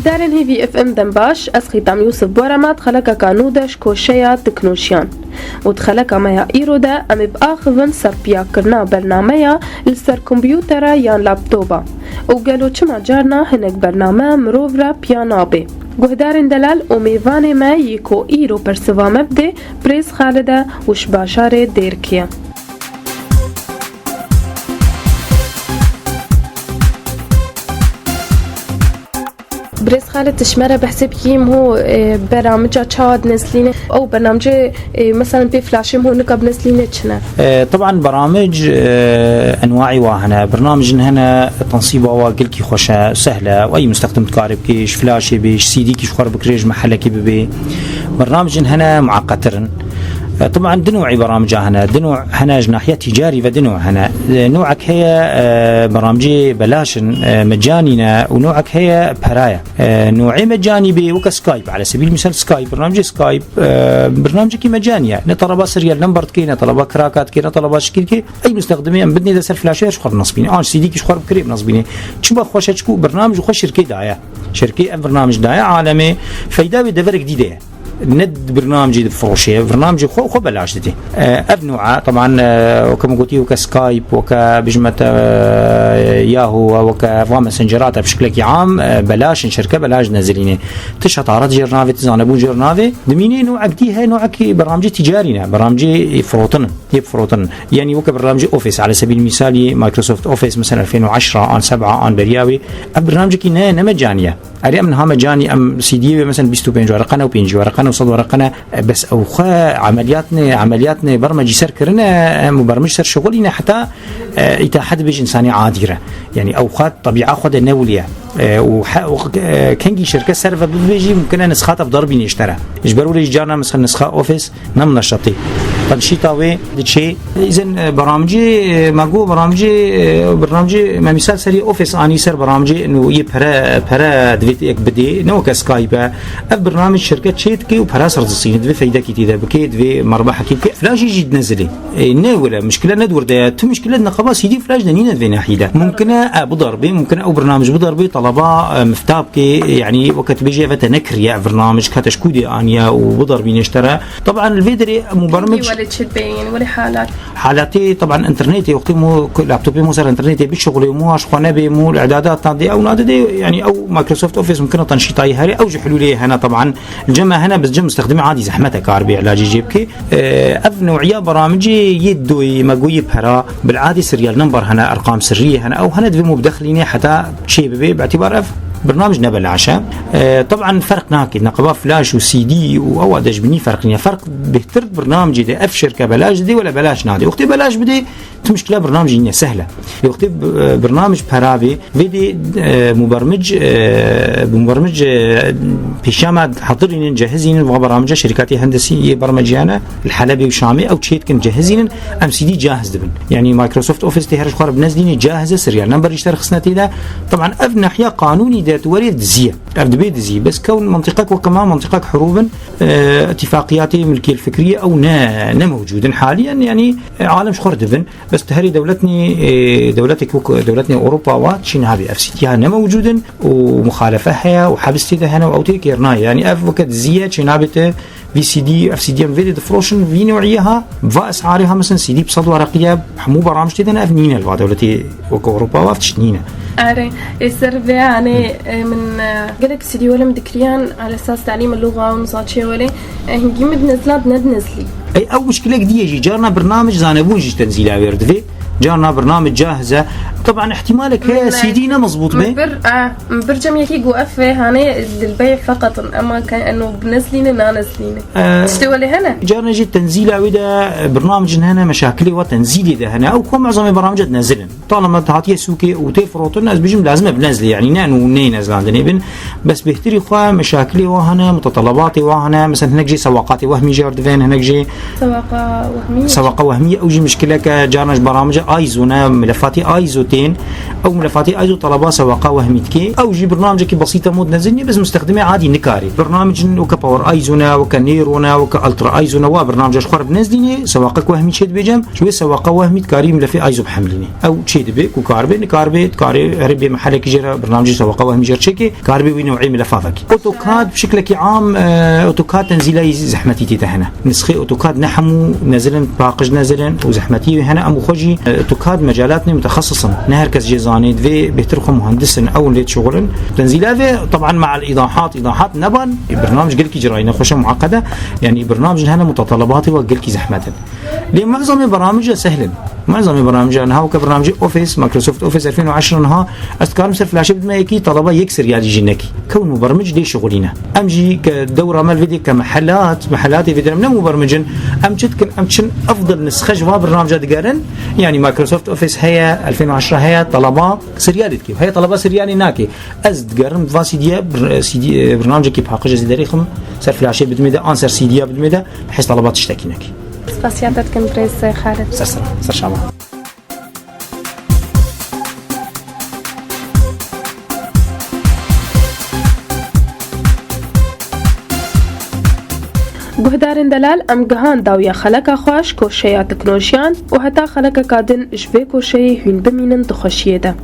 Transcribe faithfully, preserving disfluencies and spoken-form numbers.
Darên hêvî F M dem baş, ez Xîtam Yûsif Borema di xelekeka nû de ji koşeya teknolojiyan. Û di xeleka me ya îro de em ê biaxivin ser piyakirina bernameya li ser kompûtera yan laptopa. Û gelo çima carna hinek bername mirov re piya nabe? Guhdarên delal û mêvanê me yê ku îro bersiva me bide, Birêz Xalid e û ji bajarê Dêrikê ye. Birêz Xalid, tu ji me re behsê bikî, ho, e, bernamca çawa dinezlîne? Ew bernamcê, e, meselan pê flaşê ho nika binezlîne çi ne? E, teban bernamc, e, enwaî wa hene. Bernamcin hene tensîba wa gelkî xweş e, sehl e. Û ey mustexdim dikare bike, ji flaşê bê, ji C D kî ji xwe re bikirê, ji mehelekî bibê. Bernamcin hene mueqetir in. E, teban du new'î bernamca hene. Du new'î hene ji nahiya ticarî ve du new'î hene. E, new'ek heye, e, bernamcê belaş in, e, mecanî ne û new'ek heye pera ye. E, new'ê mecanî bê weke Skype, ele sebîl misal Skype, bernamcê Skype, e, bernamcekî mecanî ye. Ne teleba serial number dike, ne teleba kraka dike, ne teleba şikî dike. Ey mustexdimê em bidinê de ser flaşê ji xwe re nasbîne. An ji C D kî ji xwe re bikirê binasbîne. Çima xweş e? Çiku bernamc xwe şirkê daye. Şirkê ev bernamc daye alemê, feyda wê deverek dî de ye. Ne di bernamcê de firoşê, bernamcê xwe, xwe belaş didê. E, ev nû'a, teban, e, weke min gotî, weke Skype, weke bijmete, e, Yahoo, weke va messengerata bi şiklekî am, e, belaş in, şirke belaş dinezilîne. Ti şetaret jêr navê, ti zanebûn jêr navê. Dimînê nû'ek dî heye, nû'ekî bernamcê ticarî ne, bernamcê firotin in, yê firotin in. Yanî weke bernamcê Office, ele sebîl misal yê Microsoft Office, mesela elfên û eşra an seb'a an beriya wê, ev bernamcekî ne, ne mecanî ye. Erê em niha mecanî em C D'yê wê, mesela bîst û pênc wereqe ne û pêncî wereqe ne û sed wereqe ne, e, bes ew xwe emeliyat ne, emeliyat ne, bermecî ser kirine, em û bermec ser şixulîne heta, e, îta hed bêj însanê adî re. Yanî ew xwe tebîa xwe de newliye. E, û he-, û, e, kengî şirke ser ve bibêjî, mumkin e nisxata bi dar bînê ji te re. Ji ber wê jî carna mesela nisxa Office ne minaşatî. Tenşîta wê diçê. Îzin, e, beramcî, e, me got beramcî, e, beramcî me mîsal serî Office anî ser beramcî nû yê pere, pere divê yek bidê, ne weke Skype e. Ev bernamij şirket çê dike û pere ser disîne, divê feydekî tê de bike, divê merbehekî bike. Flaşî jî dinezilê. E, ne wile, mişkile ne di wir de ye. Tu mişkile di neqaba C D flaş de nîne di vê nahî de. Mumkin e, e, bidar bê, mumkin e ew bernamij bidar bê, talaba, e, mifta bike, yanî weke tu bêjî eve te nekiriye, ev bernamij ka te ji kû dê aniye û bidar bîne ji te re. Teban li vê derê mubermec Welê çi bê, welê halat. Halatê, teban, internetê, wextê mo, laptopê mo ser internetê bişixulê, mo aş xwe nebê, mo li îdadatan dê, ew nadidê, yanî ew Microsoft Office mumkin e tenşîtayî herê, ew jî hulûlê hene, teban, li cem me hene, bi cem mustexdimê adî zehmet e kar bê ilacê jê bike. Ev new'iya beramicê yê doyê me goyê pera, bil'adê serial number hene, erqam sirriyê hene, ew hene divê mo bidexlînê heta çê bibe, bi îtibar ev bernamij ne belaş e. E, teban ferq nake, neqeba flaş û C D û ewa de ji binî ferq nîne. Ferq bêhtir bernamicê de ev şirke belaş didê wele belaş nadê. Wextê belaş bidê, tu mişkila bernamicê nîne, sehle. Wextê, e, bernamic pera bê, vê dê, e, mubermic, e, mubermic, e, pêşiya me hetirînin, cehizînin, va beramica şirketê hendesî yê bermeciyane li Helebê û Şamê ew çê dikin, cehizînin, em C D cahiz dibin. Yanî Microsoft Office tê here ji xwe re binezdînê cahiz e, serial number jî derxistine tê de. Teban ev nahiya qanûnî de tu werê dizî ye. Ev dibê dizî. Bes kewn mentiqek weke me, mentiqek hurûb in, e, îtîfaqiyatê milkiyel fikriyê ew ne, ne mewcûd in haliyen, yanî, e, alem ji xwe re dibin. Bes tu herî dewletnê, e, dewletek wek dewletnê Ewropa wa çî nabê. Ev sîtiya ne mewcûd in û muxalefe heye û hebs tê de hene û ew tê kêr nayê. Yanî ev weke dizî ye, çê nabê te V C D, F C D em vê dê difroşin, vî new'iyê ha, va es'arê ha, mesela C D bi sed wereqiye, hemû beramij tê de ne, ev nîne li va dewletê wek Ewropa wa, ev tişt nîne. Erê, ê ser vê anê, e, min, e, gelek C D welê min dikiriyan, ala esas telîm lûxa û nizaçê welê, e, hingî min dinezla, dinedinezlî. Ey, ew muşkilek dî ye jî, carna bernamij zanebûn jî ji tenzîla wê re divê, carna bernamij cahiz e. Teban ihtimalek heye Min, e, C D ne mezbût be. Min bir, e, min bir cem yekî got ev vê hanê dilbeyê feqet in, ema ke eno binezlîne, nanezlîne. E, Tiştê welê hene? Carna jî tenzîla wê de, e, bernamijin hene, meşakilê wa tenzîlê de hene. Ew ku mezamê bernamij dinezilin. Talama hatiye sûkê û tê firotin, ez bijim lazim e binezlê, yanî ne û neyê nezlandinê bin. Bes bêhtirî xwe meşakilê wa hene, mutetelebatê wa hene, mesela hinek jê sewaqatê wehmî jê re divên, hinek jê Sewaqa wehmî. Sewaqa wehmî, ew jî mişkileke, carna ji beramica ISO ne, milefatê ISO Ên, ew milefatê ISO teleba sewaqa wehmî dike. Ew jî bernamecekî besît e, mod nezîn e, bes mustexdimê adî nikare. Bernamecin weke Power ISO ne, weke Nero ne, weke Ultra ISO ne, wa bernamece ji xwe re bi nezdînê, sewaqek wehmî çê dibe cem, ji wê sewaqa wehmî dikarî milefê ISO bihemlînê. Ew çê dibe, ku kar be, nikar be, dikarê herê bê mehelekî jê re bernamecê sewaqa wehmî jê re çêke, kar be wî new'ê milefa vekî. AutoCAD bi şiklekî am, e, AutoCAD tenzîlayî zehmetî tê de hene. Nisxê AutoCAD ne hemû nezil in, paqij nezil in û zehmetî wê hene. Em û xwe jî, e, AutoCAD mecalatnê mutexesis in. Ne her kes jê zanê, divê bêhtir xwe muhendis in, ew lê dişuxulin. Tenzîla vê, teban, me'el îdahat, îdahat neban. Bernamec gelkî cirayî nexweşe muaqqede. Yanî bernamec hene mutetelebatê we gelkî zehmet in. Lê mu'zemê bernamece sehl in. Mu'zemê bernamece niha weke bernamecê Office, Microsoft Office elfên û eşre niha, ez dikarim ser flaşê bidime yekî, talaba yek seryalî jî nekî. Kewin mubermic lê şixulîne. Em jî ke dewra me li vê dê ke mehelat, mehelatê vê derem ne mubermicin, em çi dikin, em çin efdil nisxe ji va bernamca digerin. Yanî Microsoft Office heye, elfên û eşre heye, talaba seryalê dike. Heye talaba seryalê nake. Ez digerim va C D'ye, bir-, C D, e, bernamecekî paqij ez ê derêxim, ser flaşê bidimê de, an ser C D'ya bidimê de, hez talaba tiştekî nekî. Spasiya te dikim birêz Xalid. Ser sera, ser şama. Guhdarên delal, em gihan dawiya xeleka xwe ji koşeya teknolojiyan û heta xelekeka din ji vê koşeyê hûn bimînin di xweşiyê de.